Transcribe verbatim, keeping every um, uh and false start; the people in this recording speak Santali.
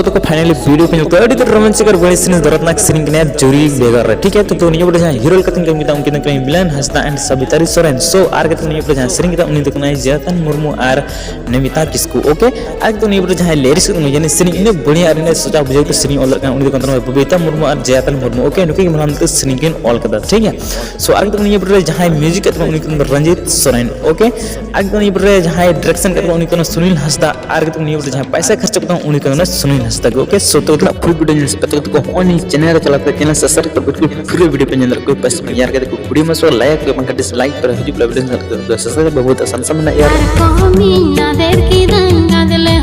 ᱛᱚ ᱠᱚ finally video ᱠᱚ ᱧᱮᱞ ᱠᱚ ᱟᱹᱰᱤ ᱛᱮᱫ romantic ᱟᱨ ᱵᱟᱹᱲᱤᱡ ᱥᱮᱨᱮᱧ ᱫᱚᱨᱟᱛᱱᱟᱠ ᱥᱮᱨᱮᱧ ᱠᱟᱱᱟ ᱡᱩᱨᱤ ᱵᱮᱜᱚᱨ ᱨᱮ, ᱴᱷᱤᱠ ᱜᱮᱭᱟ᱾ ᱛᱚ ᱱᱤᱭᱟᱹ ᱯᱚᱨᱮ ᱡᱟᱦᱟᱸᱭ ᱦᱤᱨᱳ ᱞᱮᱠᱟᱛᱮᱧ ᱠᱟᱹᱢᱤ ᱠᱮᱫᱟ ᱩᱱᱠᱤᱱ ᱫᱚ ᱠᱟᱱᱟ ᱢᱤᱞᱟᱱ ᱦᱟᱸᱥᱫᱟ and ᱥᱟᱵᱤᱛᱟᱨᱤ ᱥᱚᱨᱮᱱ᱾ So ᱟᱨ ᱠᱟᱛᱮ ᱱᱤᱭᱟᱹ ᱯᱚᱨᱮ ᱡᱟᱦᱟᱸᱭ ᱥᱮᱨᱮᱧ ᱠᱮᱫᱟ ᱩᱱᱤ ᱫᱚ ᱠᱟᱱᱟᱭ ᱡᱮᱛᱟᱱ ᱢᱩᱨᱢᱩ ᱟᱨ ᱱᱚᱢᱤᱛᱟ ᱠᱤᱥᱠᱩ, okay᱾ ᱟᱨ ᱠᱟᱛᱮ ᱱᱤᱭᱟᱹ ᱯᱚᱨᱮ ᱡᱟᱦᱟᱸᱭ lyrics ᱠᱟᱛᱮ ᱡᱟᱹᱱᱤᱡ ᱥᱮᱨᱮᱧ ᱤᱱᱟᱹ ᱵᱟᱹᱲᱤᱡ ᱟᱨ ᱤᱱᱟᱹ ᱥᱚᱡᱟ ᱵᱩᱡᱷᱟᱹᱣ ᱠᱚ ᱥᱮᱨᱮᱧ ᱚᱞ ᱠᱟᱱᱟ ᱩᱱᱤ ᱫᱚ ᱠᱟᱱ ᱛᱟᱵᱚᱱᱟ ᱵᱚᱵᱤᱛᱟ ᱢᱩᱨᱢᱩ ᱟᱨ ᱡᱮᱛᱟᱱ ᱢᱩᱨᱢᱩ, okay᱾ ᱱᱩᱠᱤᱱ ᱜᱮ ᱢᱟᱲᱟᱝ ᱛᱮ ᱥᱮᱨᱮᱧ ᱠᱤᱱ ᱚᱞ ᱠᱟᱫᱟ, ᱴᱷᱤᱠ ᱜᱮᱭᱟ᱾ So ᱟᱨ ᱠᱟᱛᱮ ᱱᱤᱭᱟᱹ ᱯᱚᱨᱮ ᱡᱟᱦᱟᱸᱭ music ᱠᱟᱛᱮ ᱩᱱᱤ ᱠᱟᱱᱟ ᱨᱚᱧᱡᱤᱛ ᱥᱚᱨᱮᱱ, okay᱾ ᱟᱨ ᱠᱟᱛᱮ ᱱᱤᱭᱟᱹ ᱯᱚᱨᱮ ᱡᱟᱦᱟᱸᱭ direction ᱠᱟᱛᱮ ᱩᱱᱤ ᱠᱟᱱᱟ ᱥᱩᱱᱤᱞ ᱦᱟᱸᱥᱫᱟ, ᱟᱨ ᱠᱟᱛᱮ ᱱᱤᱭᱟᱹ ᱯᱚᱨᱮ ᱡᱟᱦᱟᱸᱭ ᱯᱟᱭᱥᱟ ᱠᱷᱚᱨᱪᱟ ᱠᱟᱛᱮ ᱩᱱᱤ ᱠᱟᱱᱟ ᱥᱩᱱᱤᱞ ᱦᱟᱸᱥᱫᱟ ᱜᱮ, okay᱾ So ᱛᱚ ᱱᱟᱜ full video ᱧᱮᱞ ᱥᱮ ᱛᱚ ᱠᱚ ᱦᱚᱸᱜᱼᱚᱭ ᱱᱤᱭᱟᱹ channel ᱨᱮ ᱪᱟᱞᱟᱣ ᱠᱟᱛᱮ channel subscribe ᱠᱟᱛᱮ ᱯᱩᱨᱟᱹ video ᱯᱮ ᱧᱮᱞ ᱫᱟᱲᱮᱭᱟᱜ ᱠᱚ, ᱯᱟᱥ ᱧᱮᱞ ᱠᱟᱛᱮ ᱠᱚ video ᱢᱟ ᱥᱚ like ᱠᱚ ᱵᱟᱝ ᱠᱟᱹᱴᱤᱡ like ᱛᱚᱨᱟ ᱦᱤᱡᱩᱜ ᱞᱟᱹᱜᱤᱫ ᱫᱚ subscribe ᱵᱟᱵᱚ ᱛᱟ ᱥᱟᱱ ᱥᱟᱢᱱᱟ ᱮᱭᱟᱨ᱾ ᱟᱨ ᱠᱚᱦᱚᱸ ᱢᱤᱧ ᱟᱫᱮᱨ ᱠᱤᱫᱟᱹᱧ ᱟᱫᱮᱞᱮ